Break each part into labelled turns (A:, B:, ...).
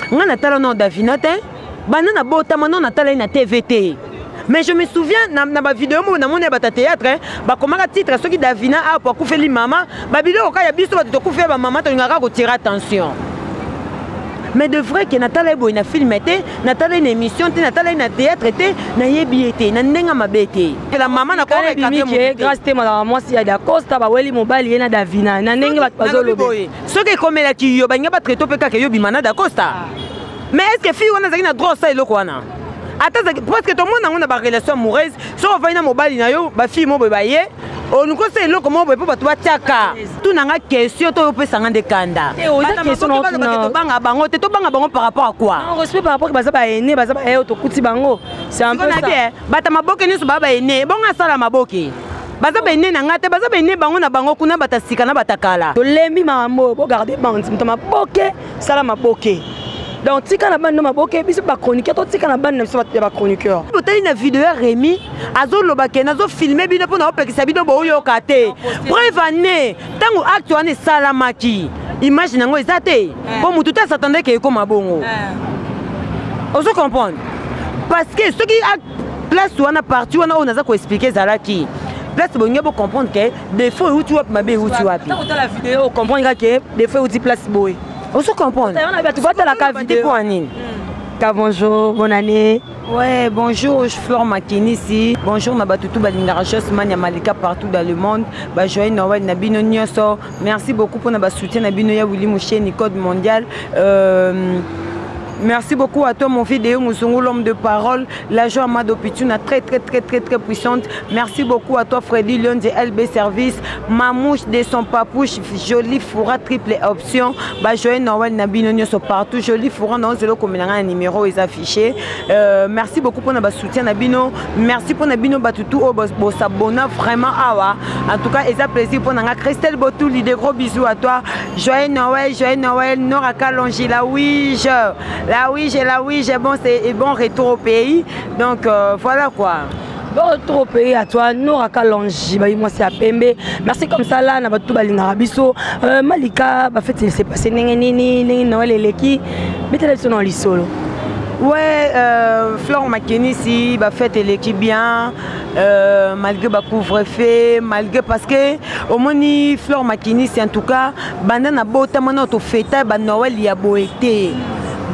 A: Nga natala nao Davina te, banda nabotama nao natala ye na TV te. Mais je me souviens na, na bavideo moko namoni ya bato ya théâtre bakomaka titre soki Davina apo akufeli mama, babiloko kaka ya biso bato tokufeli bamama tolingaka kotira attention. Mais de vrai ke natala ye boye na film te, natala ye na émission te, natala ye na théâtre te, nayebi ye te na ndenge mabe te. La mama na
B: ebimi ke Grâce te malaka mwasi ya Dacosta baweli mobali ye na Davina na ndenge bato bazoloba.
A: Soki ekomelaki yo, balingi batraite mpe kaka yo bima na Dacosta. Mais est ce que fille wana azalaki na droit osala eloko wana? Ata parce que tomona yango na barelation amoureuse, soki ovandi na mobali na yo, bafille mo boye baye oluki osala eloko moko boye mpo bato batiaka tunanga question to opesanga nde kanda. Tobanga bango te, tobanga bango par rapport à quoi?
B: Respect par rapport baza baene, baza baye tokuti bango, c'est un peu ça.
A: Bata maboke nyonso baa baene, bongo asala maboke baza baene na nga te, baza baene bango na bango kuna, bata sika na bata kala.
B: Tolembi makambo, bogarde bande moto maboke, sala maboke. Donc tika na bande maboke, biso bachroniqueur totika na bande na biso ya bachroniqueur.
A: Botali na video ya Rémi azoloba ke nazofilme bino mpona opekisa bino boyoka te. Preuve ane ntango acte wana esalamaki, image nango eza te mpo motu te asatande ke ekoma bongo. Ozo comprendre? Parce que soki place wana, partie wana oyo naza koexplike ezalaki place bolingi bocomprendre ke défaut euti wapi, mabe euti wapi.
B: Otala video, ocomprendre kaka ke défaut euti place boye.
A: Ozo comprendre?
B: Bato batalaka video
A: mpo nini?
B: Ka bonjour, bonne année.
A: Ouais, bonjour, Flore Makinisi. Bonjour, na batutu balingaka Josman ya Malika partout dans le monde. Ba joyeux Noël na bino nyonso. Merci beaucoup pour na soutien na bino ya Willy Moucheni Code mondial. Merci beaucoup à toi mon vidéo Muzungu, l'homme de parole, la joie Mado Pituna très très très très très puissante. Merci beaucoup à toi Freddy Lyon de LB Service, Mamouche de son papouche, jolie foura triple option. Ba joyeux Noël na bino nyonso partout, jolie foura non zelo komelanga numéro est affiché. Merci beaucoup pour notre soutien na bino. Merci pour na bino batutu o bo s'abonner vraiment awa. En tout cas, eza plaisir pour nanga Christelle Botouli, des gros bisous à toi. Joyeux Noël, joyeux Noël, Nora Kalonji, la Ouige, la Ouige, la Ouige, bon, c'est bon retour au pays. Donc voilà quoi.
B: Bon retour au pays à toi, Nora Kalonji, bah, moi c'est à Pembe. Merci comme ça là, na batou balingaka biso. Malika, bah fait il s'est passé ndenge nini, ndenge Noël eleki. Betela biso dans lisolo.
A: Ouais, Flore Makenisi, bah fête eleki bien. Malgré ba couvre-feu, malgré parce que omoni Flore Makenisi en tout cas, banda na botama na to feta ba Noël ya boete.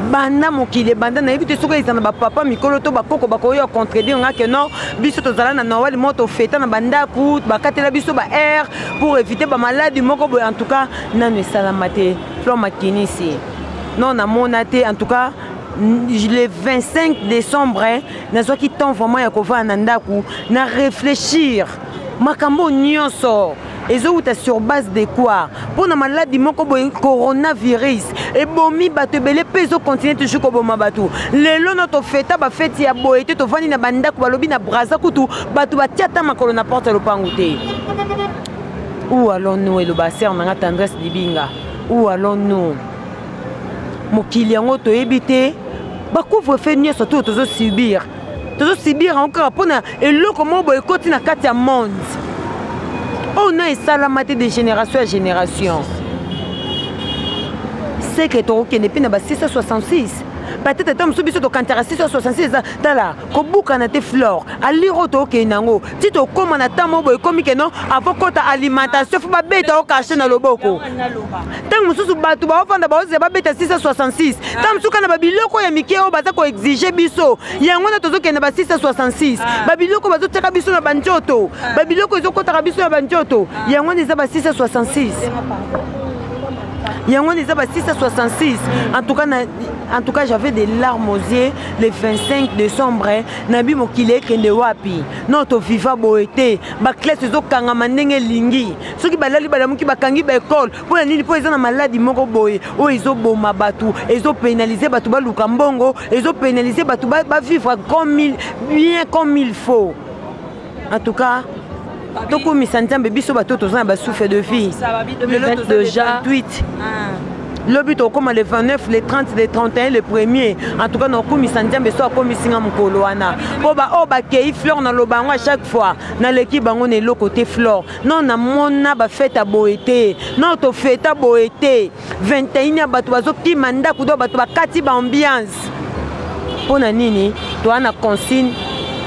A: Banda mokili banda na yebi te soki eza na ba papa mikolo to bakoko bakoyo contredire nga que non, biso tozala na Noël mo to feta na bandaku, bakatela biso ba air pour éviter ba maladie moko boye. En tout cas nanu esalama te Flore Makenisi. Non na mona te en tout cas le 25 décembre nazwaki temps vraiment ya kovanda na ndaku na réfléchir makambo nyonso ezowuta sur base de quoi mpona maladi moko boye coronavirus ebomi bato ebele mpe ezokontinue toujours koboma bato. Lelo no tofeta bafeti ya boye te, tovandi na bandako, balobi na Braza kutu bato batia ata makolo na porte ya lopango te. Où allons-nous? Eloba sœur nanga Tendresse Dibinga, où allons-nous? Mokili yango toyebi te, bacouvre-feu nyonso to tozosubir, tozosubir yango kaka mpona eloko moko boye ekoti na kati ya monde oyo na esalama te de génération ya génération. C'est que tokokende mpe na ba 666, peut-être ata mosusu biso tokantaka 666 eza tala kobukana te. Flore alire oyo tokokende yango ti tokóma na ntango moko boye ekomi ke non, avant kota alimentation fo babeta o kashe na loboko. Ntango mosusu bato baofanda baozela babeta 666, ntango mosusu kaka na babiloko ya mike oyo baza koexige biso yango wana tozokende ba 666, babiloko bazotiaka biso na banzoto, babiloko ezokɔtaka biso na banzoto, yango wana eza ba 666, yango wana eza ba 666. En tout cas na, en tout cas j'avais des larmes aux yeux le 25 décembre. Nabi mokili ekende wapi? Non, toviva boye te, baklasse ezokangama ndenge elingi, soki balali balamuki bakangi baekole mpo na nini? Mpo eza na maladi moko boye oyo ezoboma bato, ezopénalize bato baluka mbongo, ezopénalize bato bavivre comme il, bien comme il faut. En tout cas tokomisa Nzambe, biso bato toza na basouffle de vie.
B: Lelo
A: 28. Lobi tokóma le 29, le 30, le 31, le premier. En tout cas nakokumisa Nzambe so akomisi nga mokolo wana, mpo baoyo bakei, Flore, naloba yango à chaque fois, naleki bango na eloko te. Flore, non, namona bafete ya boye te, non, tofeta boye te. 21 ya bato bazokima ndako, do bato bakati baambiance. Mpo na nini? Toa na consigne,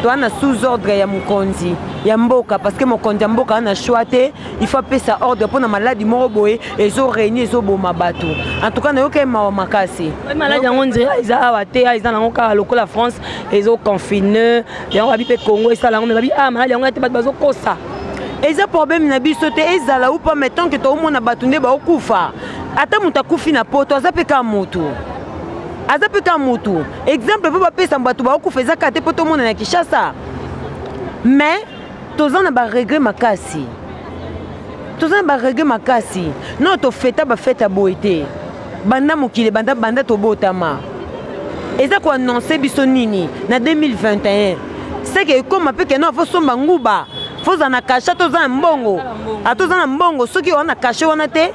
A: toa na sous ordre ya mokonzi ya mboka, parce que mokonzi ya mboka aza na choix te, il faut apesa ordre mpo na maladi moko boye ezoréunir, ezoboma bato. En tout cas nayoka ye mawa makasi.
B: Maladi yango nzela eza awa te, eza nango kaka lokola France ezoconfine yango, babi mpe Congo esala yango, me babi ah, maladi yango te, bato bazokosa.
A: Eza problème na biso te, ezala ou pas, mais tant que toomona bato nde baokufa, ata moto akufi na poto, aza mpe kaka motu, aza mpe kaka motu. Exemple mpo bapesa bato baokufa eza kaka te mpo tomona na Kinshasa, mais toza na baregret makasi, toza na baregret makasi. Non, tofeta bafete ya boye te banda mokili, banda banda tobotama. Eza koannonce biso nini na 2021? Seke ekóma mpe keno afosomba nguba, fozala na cachet, toza na mbongo, ata oza na mbongo, soki oza na cachet wana te,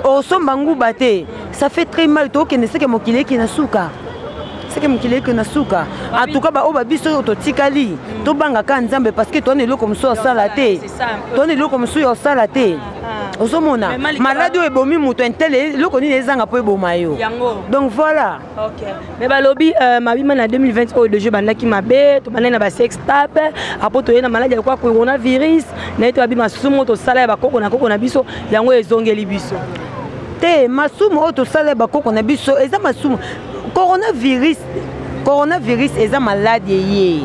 A: osomba nguba te. Ça fait très mal. Tokende seke mokili eke na suka, seke mokili eke na suka. En tout cas baoyo babiso oyo totikali, tobangaka Nzambe, parce que towana eloko mosusu osala te, towana eloko mosusu osala te. Ozomona maladi oyo ebomi moto intele, eloko nini ezanga mpo eboma yo? Donc voilà.
B: Okay. Mais balobi mabima na 2020 oyo deja ebandaki mabe, tobandaki na basextape, apo toye na maladi ya lokola coronavirus. Na ye toyabi masumu tosala ya bakoko na koko na biso, yango ezongeli biso.
A: Te, masumu oyo tosala ya bakoko na biso eza masumu. Coronavirus, coronavirus eza maladi eye,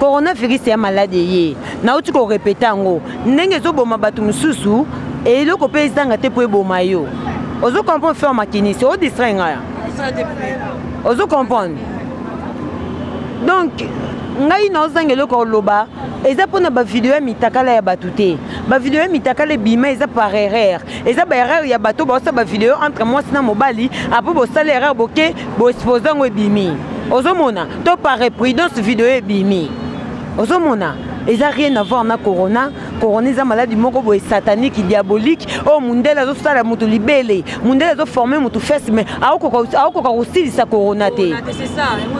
A: coronavirus ya maladi eye, nauti korepete yango ndenge ezoboma bato mosusu, eloko mpe ezanga te mpo eboma yo. Ozo comprendre, Frère Makinisi? Odistrait ngai, ozo comprendre? Donc ngai naozanga eloko koloba. Eza mpona bavideo ya mitakala ya bato te. Bavideo ya mitakala ebima, eza par erreur, eza baerreur ya bato baosala bavideo entre mwasi na mobali. Apres bosala erreur, boke boexpose yango, ebimi, ozomona, to par imprudence video ebimi, ozomona. Eza rien à voir na corona. Corona eza maladi moko boye satanique, diabolique, oyo mundele azosala moto libele, mundele azoforme moto fesse, mais aokoka kosilisa corona te.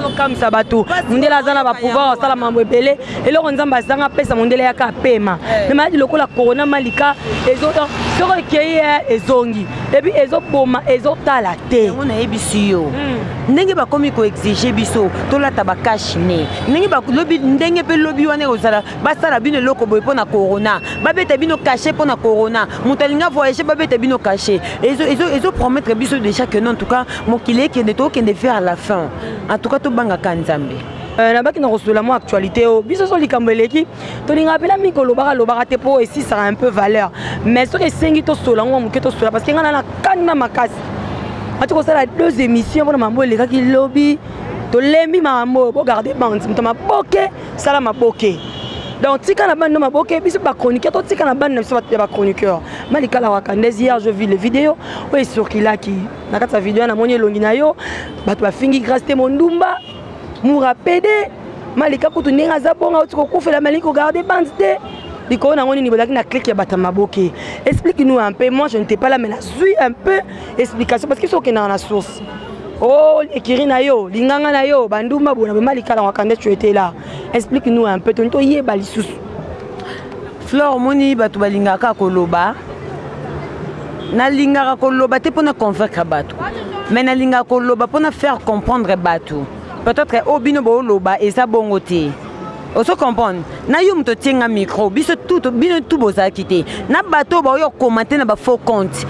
B: Okamwisa bato, mondele aza na bapouvoir, asala mambo ebele. Eloko Nzambe azanga apesa mondele, yaka apema. Me maladi lokola corona, Malika, soki ekei, ezongi, et puis ezoboma, ezotala te.
A: Yango nayebisi yo, ndenge bakomi koexige biso tolata bacache-nez, ndenge lobi, ndenge mpe lobi wana ekozala, basala bino eloko boye mpo na corona, babeta bino cachet mpo na corona. Moto alingi avoyage, babeta bino cachet. Ezopromettre biso déjà que non, en tout cas mokili ekende, tokende vers la fin. En tout cas tobangaka Nzambe.
B: Nabaki na kosola mwa actualité oyo biso so likambo eleki, tolingaka mpena mingi kolobaka lobaka te mpo esisaka un peu valeur, mais soki esengi tosola yango moke, tosola, parce que ngai na na kanda makasi ati kosala deux émissions mpona mambo elekaki lobi. Tolembi makambo oyo. Bogarde bande, moto maboke, sala maboke. Donc tika na bande no maboke, biso bachroniqueur totika na bande na biso ya bachroniqueur. Malikala Wakandez, hier je vis les vidéos oyo ecirculaki. Na kati ya video namoni elongi na yo, bato bafingi Grâce te, mondumba mura pede. Malika kutu ndenge aza bongo, auti kokufela, malingi kogarde bande te. Likolo nango nini bozalaki na clique ya bato ya maboke? Explique nous un peu. Moi je n'étais pas là, mais nazwi un peu explication, parce que soki okendaka na source oh, ekiri na yo, linganga na yo, bandumba bona bema. Likala Wakande, tu étais là, explique nous un peu, toni toyeba lisusu.
A: Flore, omoni bato balingaka koloba. Nalingaka koloba te mpona convaincre bato, mais nalingaka koloba mpona faire comprendre bato. Peut-être oyo bino booloba eza bongo te, ozo comprendre? Na yo moto otienga micro, biso tout, bino tu bozalaki te na bato oyo baoyo commenter na bafaux compte.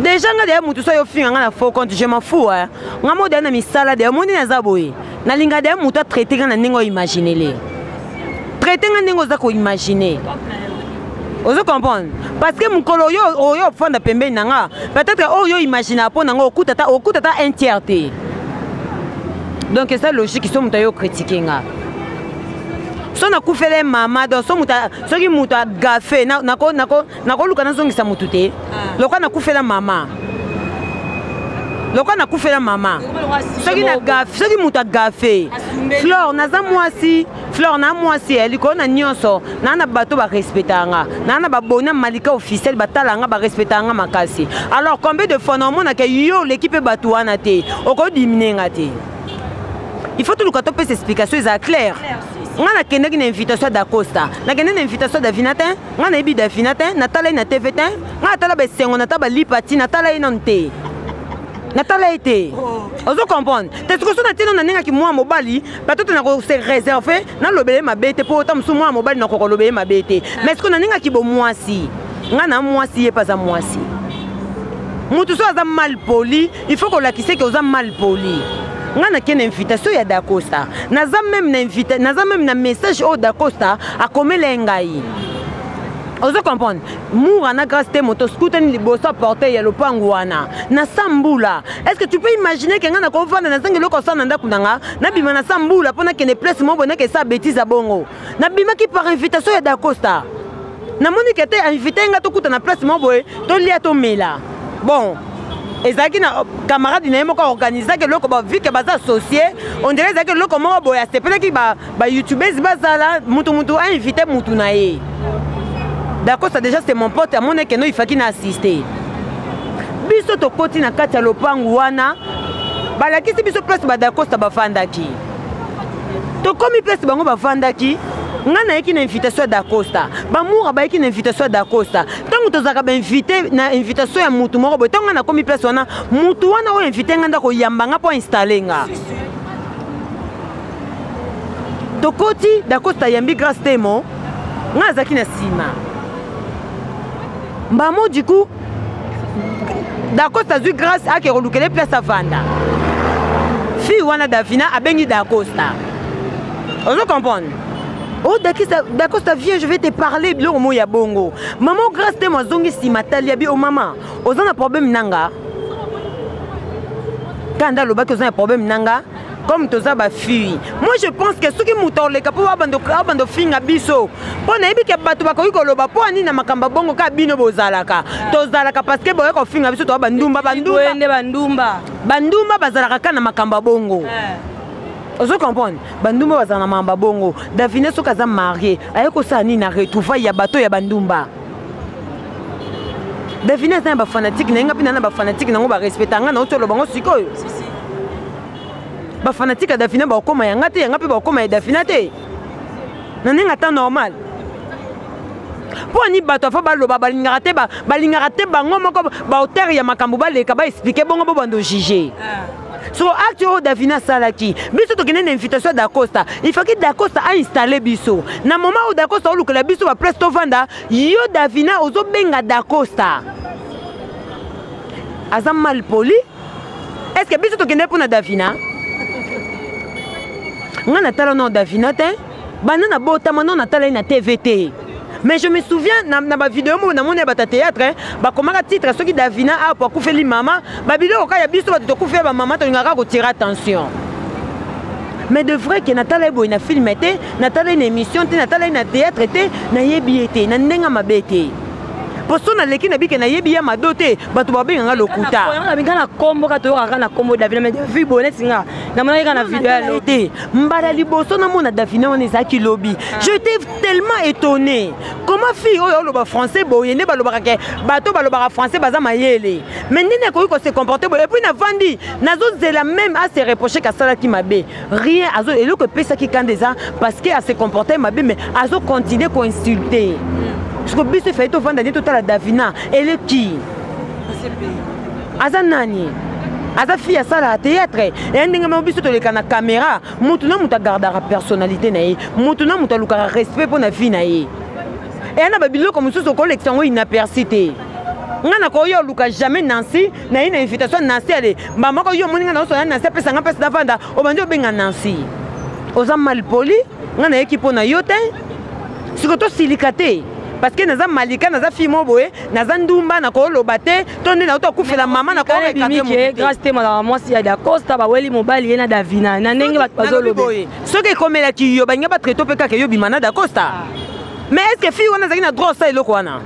A: Déjà nga deya motu so ayofinga nga na faux compte, je m'en fous. Nga mo deya na misala deya, omoni naza boye, nalinga deya motu atraite nga na ndenge oimaginele, traite nga ndenge oza koimagine, ozo comprendre? Parce que mokolo oyo oyo ofanda pembeni na nga, peut-être oyo imagine mpo na nga, okuta ta un tiers te. Donc eza logique so moto ayo critique nga, so nakufele mama. Donc so moto, soki moto agafe, nakoluka nazongisa motu te. Lokola nakufela mama, lokola nakufela mama, soki nagafe, soki moto agafe, Flore, naza mwasi. Flore na mwasi ya likolo na nyonso naa na bato barespectaka nga, naa na babona Malika officiel batala nga, barespectaka nga makasi. Alors combien de fois naomonaka yo oleki mpe bato wana te, okodimine nga te. Il faut toluka topesa explication ezala claire. Nga nakendaki na invitation ya Dacosta, nakende na invitation ya Davina te. Nga nayebi Davina te, natala ye na TV te. Nga natala baesengo, natala balipa ti natala ye nanu te, natala ye te. Ozo comprendre te? Sikoyo so natino na ndengaki mwa mobali, peut-être nako se réserve, nalobela ye mabe te, mpo ota mosusu mwana mobali nakoka kolobela ye mabe te. Mais sikoyo nandengaki bomwasi, nga na mwasi, ye mpe aza mwasi. Motu so aza mal poli, il faut kolakisa ke oza mal poli. Nga nakende na invitation ya Dacosta, naza même na invita, naza même na message oyo Dacosta akomela ye ngai. Ozo comprendre? Moura na Grâce te, moto skutani liboso ya portail ya lopango wana na sa mbula. Est ce que tu peux imaginer ke nga nakovanda, nazangi eloko osala na ndako na nga, nabima na sa mbula mpo nakende place moko boye, nake sa bétise ya bongo? Nabimaki par invitation ya Dacosta. Namoni ke te invité nga, tokuta na place moko boye, tolia, tomela. Bon, ezalaki na camarade na ye moko aorganisaki eloko, vu que baza associé, on dirait ezalaki eloko moko boye, asepelaki bayoutubese bazala, mutu mutu ainvité mutu na ye. Dacosta déjà c'est mon pote, amoni ekeno ifaki na assister. Biso tokoti na kati ya lopangu wana, balakisi biso place badacosta bafandaki. Tokomi place bango bafandaki, ngai nayeki na invitation ya Dacosta, bamoura bayeki na invitation ya Dacosta. Ntango tozalaka bainvité na invitation ya mutu moko boye, ntango ngai nakomi place wana, mutu wana oyo invité ngai ndako oyamba nga mpo installe nga. Tokoti, Dacosta ayambi Grâce Temo, ngai azalaki na nsima mbamo. Du coup Dacosta azwi Grâce, ake kolukela place avanda. Fille wana Davina abengi Dacosta. Ozo comprendre? Oh Dacosta, Dacosta, viens, je vais te parler. Biloko mo ya bongo. Maman Grâce Temo azongi nsima, tali abi: "O mama, oza na problème nanga?" Kanda alobaki: "Oza na problème nanga?" Comme toza bafille, moi je pense que soki moto akoleka mpo abanda ofinga biso, mpo nayebi ke bato bakoki koloba mpo anini na makambo ya bongo, kaka bino bozalaka, tozalaka parce que boye kofinga biso, toza bandumba. Bandumba
B: nde bandumba.
A: Bandumba bazalaka kaka na makambo ya bongo. Ozo comprendre? Bandumba bazala na makambo ya bongo. Davina soki aza marie, aye kosala nini na retrouvaille ya bato ya bandumba? Davina aza na bafanatike na ye, nga mpe na na bafanatike nango, barespecta nga. Nauti oloba ngo sikoyo, bafanatike ya Davina bakokoma yanga te, yanga mpe bakokoma ya Davina te, na ndenge ata normal. Mpo ani bato afa baloba, balingaka te, balingaka te bango moko baauteur ya makambo baleka baexpliquer bongo, bo bando juge. Soko acte oyo Davina asalaki, biso tokende na invitation ya Dacosta, il faki Dacosta ainstalle biso. Na moment oyo Dacosta olukela biso baplace tovanda, yo Davina ozobenga Dacosta aza mal poli. Est ce que biso tokende mpo na Davina? Nga natala no Davina te, banda na botama no natala ye na TV te. Mais je me souviens na bavideo moko namoni ya bato ya théâtre, bakomaka titre soki Davina apo akufeli mama, babiloko kaka ya biso bato tokufeli bamama, tolingaka kotira attention. Mais de vrai ke natala ye boye na film te, natala ye na émission te, natala ye na théâtre te, nayebi ye te na ndenge mabe te. Po so naleki na bike nayebi ya mado te, bato babenganga lokuta.
B: Nga na kombo kaka toyokaka na kombo Davina, mais vu boye neti nga namonaki kaka na video ya
A: lobi te. Mbala liboso namona Davina wana ezalaki lobi. J'étais tellement étonné, comment fille oyo oloba français boye, nde balobaka ke bato balobaka français baza mayele, mais ndenge akoki kose comporter boye? Et puis navandi, nazozela même ase reproche kasalaki mabe, rien. Azo eloko epesaki kanda eza parce que ase comporte mabe, mais azocontinue koinsulte. Parce que biso efali tovanda nde totala Davina eleki aza nani, aza fille asalaka théâtre eya ndenge moko biso toleka na caméra. Mutu na mutu agardaka personnalité na ye, mutu na mutu alukaka respect mpo na vie na ye. Eya na babiloko mosusu okolekisa yango inaperçu te. Nga na koyo oluka jamais Nancy na ye na invitation. Nancy ale bamoko yo omoni nga na osola Nancy apesanga mpasi, navanda, obandi obenga Nancy oza mal poli. Nga nayeki mpo na yo te. Siko tosilika te parce que naza Malika, naza fille moko boye, naza ndumba, nakoloba te to nde nauta okufela mama.
B: Nakoebimike Grâce te malaka mwasi ya Dacosta, baweli mobali ye na Davina na ndenge bato bazoloba.
A: Soki ekomelaki yo, balinga batraite mpe kaka yo bima na Dacosta. Mais est ce que fille wana azalaki na droit osala eloko wana?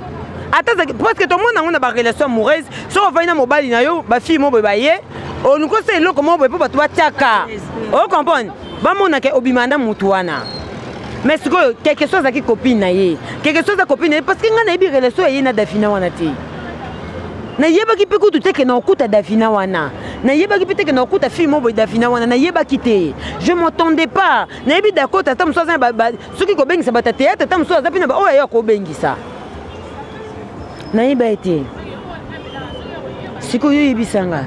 A: Ata parce que tomona yango na barelation amoureuse, soki ovandi na mobali na yo, bafille mo boye baye, oluki osala eloko moko boye mpo bato batiaka, ocomprendre, bamonaka obima na mutu wana. Mais sikoyo, quelque soit azalaki copine na ye, quelque soit aza copine na ye, parce que ngai nayebi relation ya ye na Davina wana te. Nayebaki mpe kutu te ke na okuta Davina wana, nayebaki mpe te ke na okuta fille mo boye Davina wana, nayebaki te. Je m'entendais pas. Nayebi Dakota, ata mosusu aza na soki kobengisa bato ya théâtre, ata mosusu aza mpe na oyo aye akobengisa, nayeba ye te. Sikoyo oyebisanga,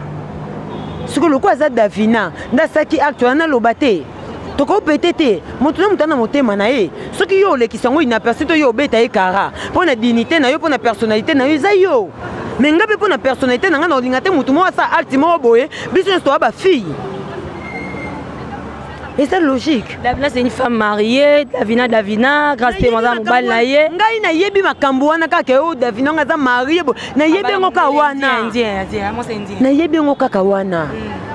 A: sikoyo lokola aza Davina nde asalaki acte wana, naloba te, tokopete te. Moto na moto ana motema na ye. Soki yo olekisa yango inaperçu to yo obeta ye kara mpo na dignité na yo, mpo na personnalité na yo, eza yo. Mais nga mpe, mpo na personnalité na ngai, na olinga te motu moko asala acte moko boye. Biso nyonso toya bafille, eza logique.
B: Davina, c'est une femme mariée. Davina, Davina, Grâce te aza mobali na ye.
A: Ngai nayebi makambo wana kaka oyo Davina ngo aza mariée bo, nayebi yango kaka wana, nayebi yango kaka wana,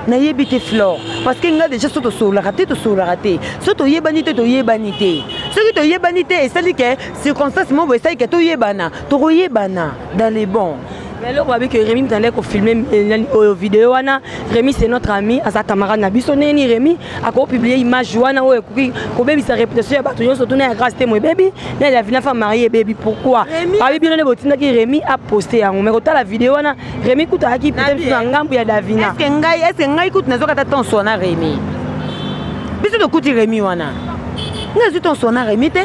A: nayebi te, Flore, parce que ngai déjà, so tosololaka te, tosololaka te. So toyebani te, toyebani te. Soki toyebani te, esali ke circonstance moko boye esali ke toyebana, tokoyebana dans les bons.
B: Mais eloko babi ke Rémi moto andaki kofilme oyo video wana. Rémi, c'est notre ami, aza camarade na biso. Ndenge nini Rémi akopublie image wana oyo ekoki kobebisa réputation ya bato nyonso, tuna ya Grâce Temo ebebi, na ya Davina femme mariée ebebi? Pourquoi babi bino nde botindaki Rémi aposte yango? Mais kotala video wana, Rémi kutu ayaki peut-être na ngambu ya Davina.
A: Est-ce ngai kutu nazwaka ata tonso na Rémi? Biso tokuti Rémi wana, ngai azwi tonso na Rémi te.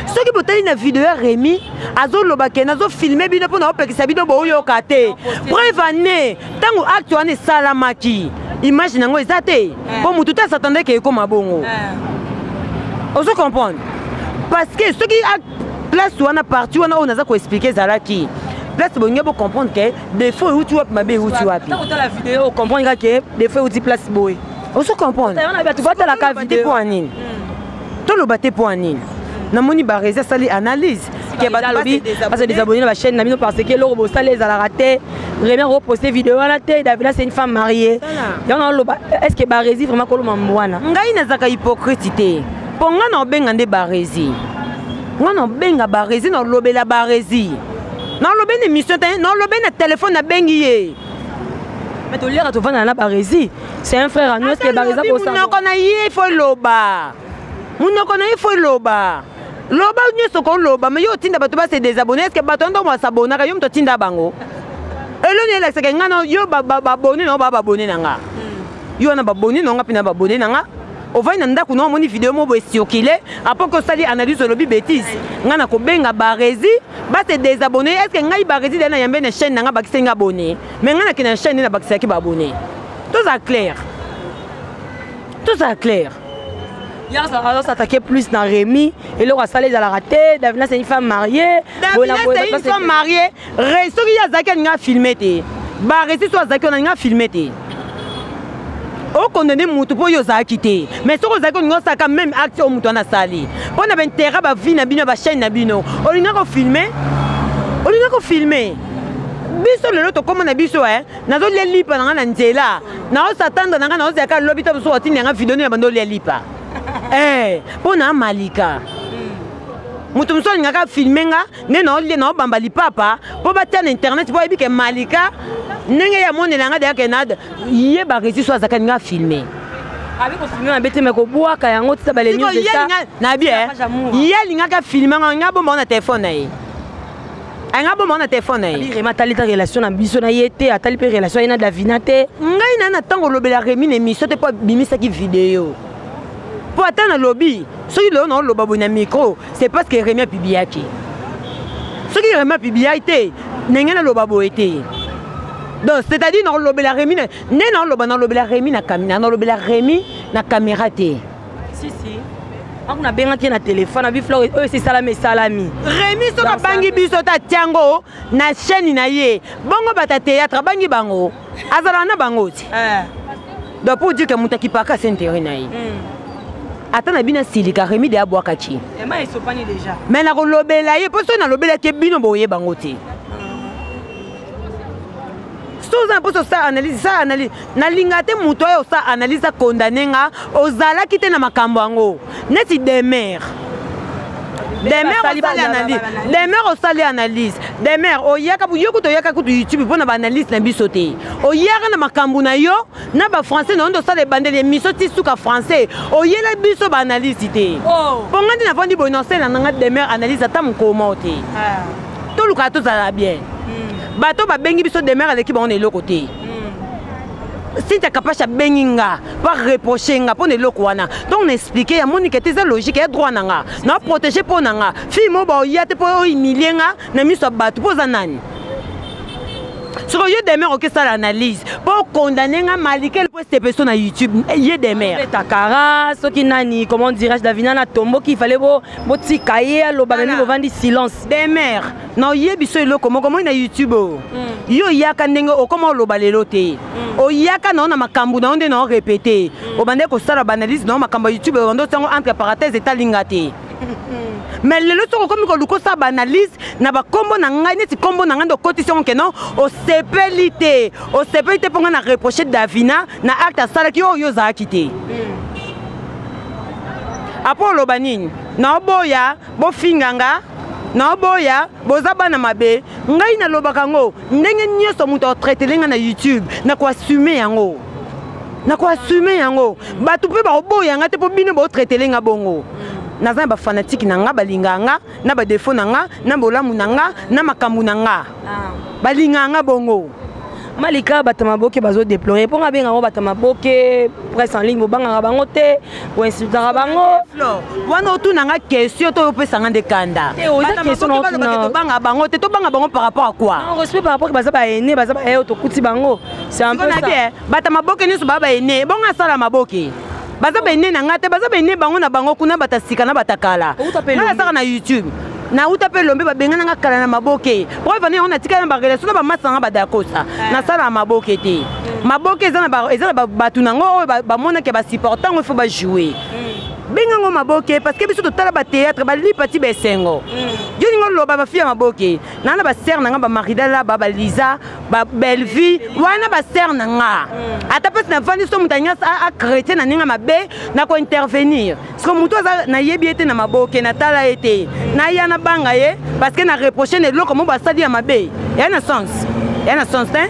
A: Soki botali na video ya Rémi, azoloba ke nazofilme bino mpo na opekisa bino boyoka te. Preuve ane, ntango acte wana esalamaki, image nango eza te, mpo motu te asatande ke ekóma bongo. Ozo comprendre? Parce que soki place wana, partie wana oyo naza koexplike, ezalaki place bolingi bocomprendre ke défaut euti wapi, mabe euti wapi.
B: Otala video, ocomprendre kaka ke défaut euti place boye.
A: Ozo comprendre?
B: Bato batalaka
A: video mpo ya nini? Toloba te mpo ya nini? Namoni Baresi asali analyse.
B: Base désabonné na bachaîne na bino, parce que eloko bosala ezalaka te. Rémi akoposte video wana te. Davina, c'est une femme mariée. Yango naloba, est ce que Baresi vraiment koloma mbwana?
A: Ngai nazalaka hypocrite te, mpo ngai na obenga nde Baresi, ngai na obenga Baresi, na olobela Baresi, nalobe na émission te, nalobe na telefone, nabengi ye.
B: Mais toliaka, tovandana na Baresi, c'est un frère à nous. Est ce que Baresi
A: monoko na ye fo eloba, monoko na ye fo eloba, loba nyonso koloba. Mais yo otinda bato base désabonné, est ce que bato wana ntango basabonaka, yo moto otinda bango? Eloni elakisaka ngai na yo babone na yo, baa babone na nga. Yo wana babone na nga mpe na babone na nga. Ovandi na ndako na, omoni video moko boye circule, apoki osali analyse, olobi bétise. Ngai na kobenga Baresi base désabonné. Est ce que ngai Baresi daya na yambe na chaîne na nga bakisaki nga abonné? Mais ngai nakende na chaîne nde nabakisaki baabonné. Tozala clair, tozala clair.
B: Azosatake plus na Rémi, eloko asala ezalaka te. Davina, c'est une femme mariée.
A: Davina, c'est une femme mariée. Soki ye azalaki, alinga afilme te. Baresi so azalaki wana, alinga afilme te. Okondane mutu mpo oyo ozalaki te. Mais soki ozalaki, olingi osalaka même acte oyo mutu wana asali mpo na baintérêt, bavie na bino, ya bachaîne na bino. Olinga kofilme, olinga kofilme. Biso lelo tokóma na biso e, nazolia lipa na ngai na nzela, naosatendre na ngai, naozalaka lobi to mosusu atindi yanga video na bando olia lipa mpo na malika. Moto mosusu alingaka filme nga nde naolia, naobamba lipapa mpo batia na internet, mpo ayebi ke Malika ndenge ye amonela nga deyake na ye. Baresi so azalaka, alinga filme.
B: Abi kofilme mabe te, me kobwaka yango tisa bale.
A: Nabi ye alingaka filme nga, nga bomba na telefone na ye, anga bomba na telefone na ye.
B: Remi atali ta relation na biso na ye te, atali mpe relation ye na Davina te.
A: Ngai na ntango olobela Remi na émission te, mpo abimisaki video, mpo ata nalobi, soki lelo naoloba boye na micro, c'est parce que Remi apibiaki. Soki Remi apibiaki te, ndenge naloba boye te. Donc c'est-à-dire naolobela Remi nde naoloba, nalobela Remi na nalobela Remi na caméra te.
B: Si si, ako nabengaki ye na telefone, abi Flore, oyo esi esalami, esalami.
A: Remi soki abangi biso te, atiango na chaîne na ye bongo. Bato ya théâtre abangi bango, azalaka na bango ti. Donc pour dire que moto akipaka se intérêt na ye, ata na bino asilika, Remi de abwakaki. Mais nakolobela ye, mpo soki nalobelaki bino, boyeba yango te. So oza na mposa osala analyse, sala analyse. Nalinga te moto oyo osala analyse akondane nga ozalaki te na makambo yango, neti Demer. Demer osali analyse, Demer osali analyse, Demer oyaka yo kutu, oyaka kutu YouTube mpo na baanalyse na biso te. Oyaka na makambo na yo na bafrançais na yo nde osala ebandeli émission ti suka français, oyela biso baanalyse te. Mpo nga nde navandi boye, nasala nanga Demer analyse ata mokoma te. Tolukaka tozala bien. Bato babengi biso, Demer aleki bango na eloko te. Cynthia Kapache abengi nga po reproche nga mpo na eloko wana. Donc na expliqué, amoni ke te, eza logique, ya droit na nga na protégé mpo na nga fille mo baoya te mpo ohumilie nga na miso ya bato. Mpo oza nani? Soki yo Demer okesala analyse mpo okondane nga Malikele mpo esepeso na YouTube, ye Demer.
B: Takara soki nani, comment dirais-je, Davina na tomboki, il fallait botika ye aloba, memi bovandi silence.
A: Demer, na oyebi so eloko moko moi na YouTube oyo, yo oyaka ndenge okoma oloba lelo te. Oyaka na yo na makambo na yo nde na orépété, obandaki kosala baanalyse na yo, makambo ya YouTube obanda otiango entre parenthèse, etalinga te. Mais lelo soki okomi koluka osala baanalyse na bakombo na ngai, neti kombo na ngai nde okotisi yango, keno osepeli te, osepeli te mpo ngai na reproche Davina na acte asalaki oyo ozalaki te. Apo oloba nini? Naoboya bofinga nga, naoboya boza bana mabe. Ngai nalobaka yango ndenge nyonso, moto atraitele ngai na YouTube, nakoassume yango, nakoassume yango. Bato mpe bakoboya nga te mpo bino botraitele nga bongo. Naza na bafanatike na nga, balingaka nga na badefo na nga, na bolamu na nga, na makambo na nga, balingaka nga bongo.
B: Malika, bato maboke bazodéplore mpo nga bengango bato maboke presse en ligne, bobangaka bango te, boinsultaka bango.
A: Wana otuna nga question to opesa nga nde kanda. Tobanga bango te, tobanga bango par rapport à quoi?
B: Respect par rapport baza baene, baza baye tokuti bango, c'est un peu ça.
A: Bato maboke nyonso baa baene bongo asala maboke, baza baene na nga te, baza baene bango na bango kuna, bata sika na bata kala. Nga nasaka na YouTube, nauta mpe lombe, babengana nga kala na maboke. Preuve ane yango, natikala na barelation na bamasa nga badakosa, nasalaka maboke te. Maboke eza na bato nango oyo bamonaki basupportant ngo, il faut bajoue bengango maboke, parce que biso totala bathéâtre, balipa ti besengo. Yo ningo oloba bafille ya maboke naa na basere na nga, bamarida laba, baliza, babellevie wana, basere na nga. Ata mpesi navandi so moto alingi achrétien na ndenge mabe, na kointervenir parce que moto aza nayebi ye te na maboke, natala ye te, naya nabanga ye parce que na reproche na eloko mo basali ya mabe, eya na sens, eya na sens te.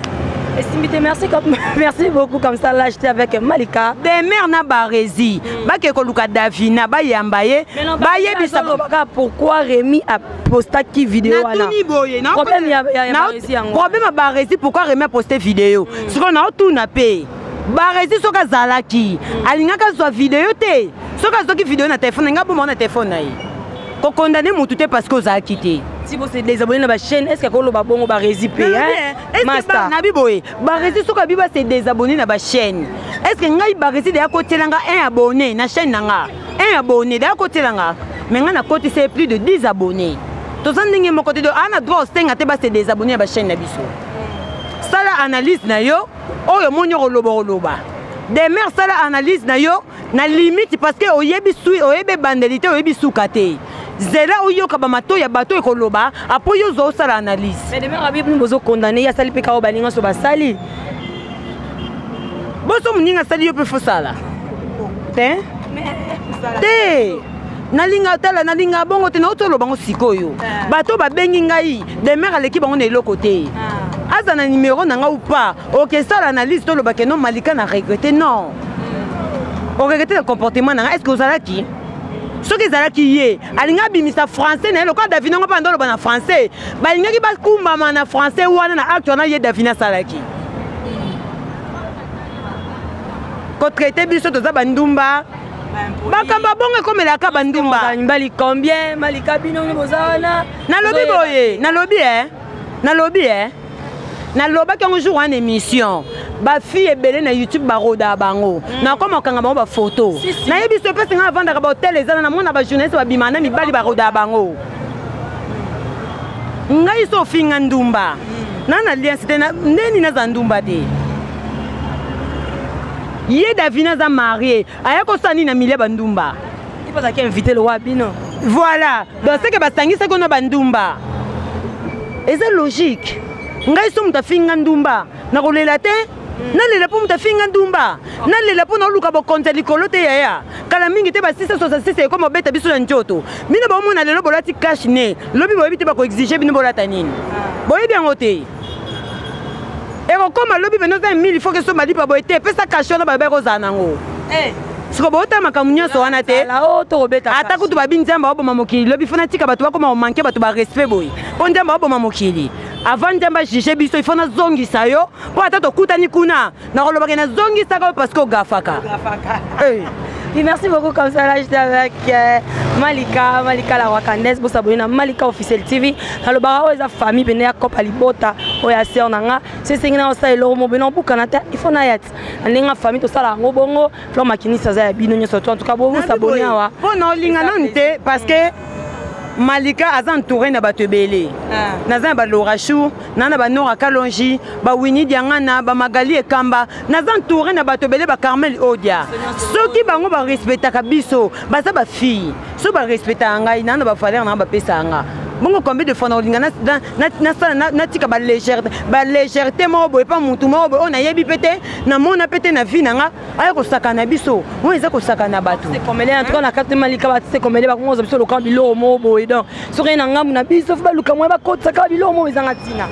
B: Esimbi te. Merci, merci beaucoup. Comme ça là, j'étais avec Malika.
A: Demer na Baresi bake koluka Davina, bayamba ye, bayebisa.
B: Pourquoi Rémi a postaki vidéo wana?
A: Natuni boye.
B: Problème ya Baresi yango.
A: Problème ya Baresi, pourquoi Rémi a posté vidéo? Sikoyo naotuna mpe Baresi, soki azalaki alingaki azwa vidéo te, soki azwaki vidéo na telefone, nga bomao na telefone na ye, kokondane motu te parce que ozalaki te.
B: Si bose désabonné na bachaîne, est ce que akoloba bongo Baresi mpe?
A: Nabi boye, Baresi soki abi base désabonné na bachaîne, est ce que ngai Baresi deya kotiela nga un abonné na chaîne na nga? Un abonné deya kotiela nga, mais ngai nakotisa plus de 10 abonnés, toza ndenge moko te. Aa na droit osenga te base désabonné na bachaîne na biso. Sala analyse na yo oyo omoni okoloba, oloba. Demer, sala analyse na yo na limite, parce que oyebi sui, oyebi ebandeli te, oyebi suka te. Zela oyoka bamato ya bato ekoloba, apo yo ozwa osala analyse.
B: Mais Demer abi bino bozokondane ye, asali mpe kao baninga so basali.
A: Boso moninga asali, yo mpe fosala te te. Nalinga tala, nalinga bongo te. Nauti oloba ngo sikoyo, bato babengi ngai Demer aleki bango na eloko te. Aza na numero na nga ou pas, okesala analyse, tolobake non, Malika na regrette. Non, oregrette na comportement na nga. Est ce que ozalaki? Soki ezalaki ye alingi abimisa français na ye lokola Davina ngo mpe ando oloba na français, balingaki bakumbama na français wana na acte wana ye Davina asalaki, kotraite biso toza bandumba. Makambo bongo ekomelaka bandumba.
B: Mibali combien, Malika, bino boza wana?
A: Nalobi boye, nalobi e, nalobi e, nalobaki yango jour wana émission, bafille ebele na YouTube baroda bango, nakoma kokanga bango bafoto. Nayebi so epesi ngai, avandaka bahotel, eza na namona bajournaliste babimaka na mibali, baroda bango. Ngai so ofinga ndumba na na alliance te, ndeni naza ndumba te. Ye Davina aza marie, aya kosala nini na milia bandumba?
B: Azalaki invité lowa bino.
A: Voilà, donc seke basangisaki ono bandumba, eza logique. Ngai so moto afinga ndumba, nakolela te. Nalela mpo moto afinga ndumba, nalela mpo naoluka bokonzi ya likolo te. Yaya, kala mingi te ba 666 ekoma obeta biso na nzoto. Bino baomona lelo bolati cache-nez, lobi boyebi te bakoexige bino bolata nini. Boyebi yango te. Ekokoma lobi pene oza mille, faut que somba lipa boye te, epesa cache wana babe kozala nango. Siko bootala makambo nyonso wana te. Ata kutu babi Nzambe aoboma mokili lobi, faut natika bato bakoma komanke bato barespect boye, mpo Nzambe aoboma mokili. Avant Nzambe ajuge biso, il faut nazongisa yo, mpo ata tokutani kuna, nakolobaka nazongisaka yo parce que ogafaka.
B: Oui, merci beaucoup. Comme ça, là, j'étais avec Malika, Malika la Wakandaise, pour s'abonner à Malika Officiel TV. Alors, bah, oh, la famille, ben, ya kopa libota, oh, ya sœur nanga. C'est ce que na osa eloko mo beno buka na ta, il faut na yat. Ndenge famille to sala ngo bongo, Flore Makinisi aza ya bino nyonso to. En tout cas, bo s'abonner awa.
A: Mpo na olinga nanu te, parce que Malika aza entouré na bato ebele. Naza na balorachou, na na banora Kalongi, bawini Diangana, bamagali Ekamba. Naza entouré na bato ebele, bacarmel Odia. Soki bango barespectaka biso, baza bafille, so barespectaka ngai, naa na bavaleur nanga bapesaka nga bongo. Combien de fois na olinga nasala, natika balégèreté moko boye mpa mutu moko boye oyo nayebi mpe te, namona mpe te na vie na nga, aya kosaka na biso? Oyo eza kosaka na bato.
B: Comédien, en tout cas na kati Malika, baartiste comédien bakongoza biso loka biloko moko boye. Donc soki na ngambu na biso, faut baluka moye bakotisaka biloko moko ezanga ntina.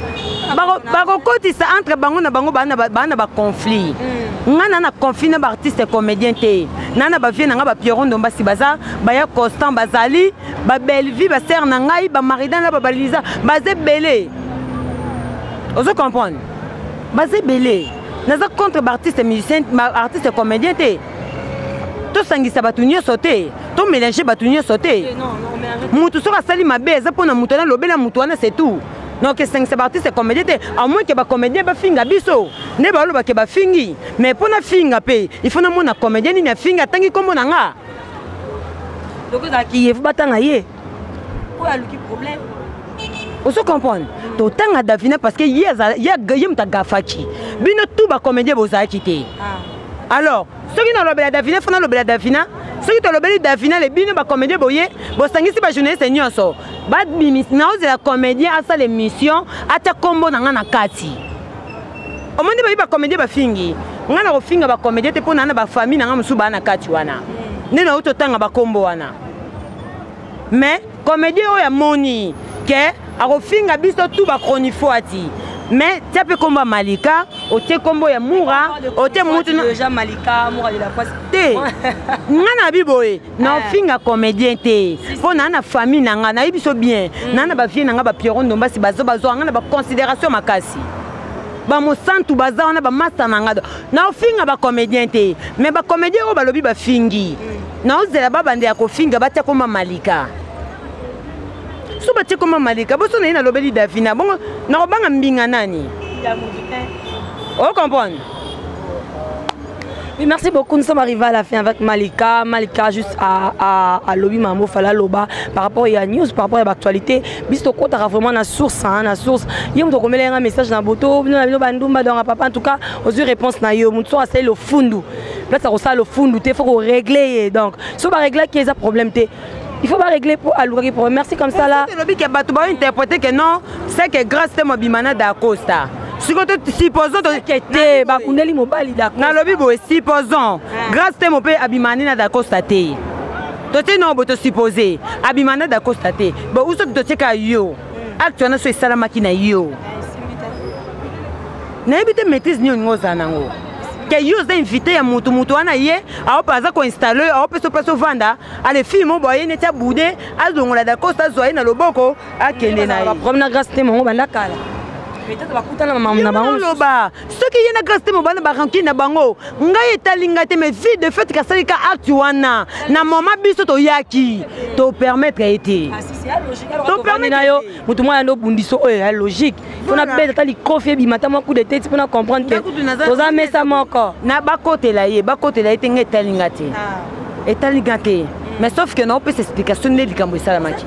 A: Bakokotisa entre bango na bango, baa na baconflit. Nga na conflit na baartiste comédien te. Na na bavie na nga, bapierron Ndombasi baza baya constant, bazali babellevie, basere na ngai, bamaridan na babalisa, baza ebele. Ozo comprendre, baza ebele. Naza contre baartiste musicien, artiste comédien te. Tosangisa bato nyonso te, tomélange bato nyonso te. Mutu soki asali mabe, eza mpona mutu wana, alobela mutu wana, c'est tout. Donc esangisa baartiste comédien te, à moins que bacomédien bafinga biso nde balobake bafingi. Mais mpo nafinga mpe, il faut namona comédien nini afingi, atangi nkombo na nga.
B: Donc ezalaki ye, faut batanga ye oyo aluki problème.
A: Ozo comprendre, totanga Davina parce que ye ye moto agafaki bino tout bacomédien bozalaki te. Alors soki nalobela Davina, faut nalobela Davina. Soki tolobeli Davina, le bino bacomédien boye bosangisi bajournaliste nyonso babimisi. Naozela comédien asala émission, atia nkombo na nga na kati. Omoni, bayi bacomédien bafingi nga, na kofinga bacomédien te, mpo na na bafamille na nga mosusu baa na kati wana nde nauti otanga bakombo wana. Mais comédien oyo amoni ke akofinga biso tu bachronifoati, mais tia mpe kombo ya Malika, otie kombo ya Mura, otie mutu te. Nga na bi boye, naofinga comédien te, mpo naa na famille na nga, nayebi so bien. Naa na bavie na nga, bapierron Ndombasi bazwa nga na baconsidération makasi, bamosantu baza wana, bamasta na nga. Naofinga bacomédien te, mais bacomédien oyo balobi bafingi, naozela babanda ya kofinga, batia komba Malika. So batie komba Malika, boso na ye nalobeli Davina bongo, nakobanga mbinga nani? Ocomprendre.
B: Oui, merci beaucoup. Nous sommes arrivés à la fin avec Malika. Malika, juste à lobi mambo, fala loba, par rapport à la news, par rapport à l'actualité. Biso kota vraiment la source, hein, la source. Yo mto komela un message na boto, bino na bino bandumba donc papa, en tout cas, aux réponse na yo, muto asali le fundu. Place à ça le fundu, il faut qu'on régler donc. So ba régler qui est un problème te. Il faut pas régler pour alouer pour merci comme ça là.
A: Lobi ke bato ba interpréter que non, c'est que grâce te mobimana d'Acosta. Sikoyo supposons
B: te bakundeli mobali.
A: Nalobi boye, supposons grâce te mo mpe abimani na Dacosta te, totie no boye, tosupose abima na Dacosta te bo uso, totieka yo acte wana so esalamaki na yo, nayebi te maîtrise nini olingi ozala nango ke yo oza invité ya mutu, mutu wana ye aope aza koinstalle oyo, aopesa place ovanda. Ale fille mo boye neti abude, azongola Dacosta, azwa ye na loboko, akende na ye.
B: Problème na grâce te mongo banda kala, peut-être bakutana na na bango.
A: Oloba soki ye na grâce te mobana barankine na bango, ngai etali ngai te. Mais vie de fait kasali ka acte wana na moma, biso toyaki topermettre ye te.
B: Topermettre na yo motu mwana ndo obundiso oyo ya logique, mpona beta ata likofi ebima, ata mwa coup de tête, mpona comprendre ke toza mesa moko.
A: Na bakotela ye, bakotela ye te, ngai etali nga te, etali nga te. Mais sauf que naopesa explication nde likambo esalamaki.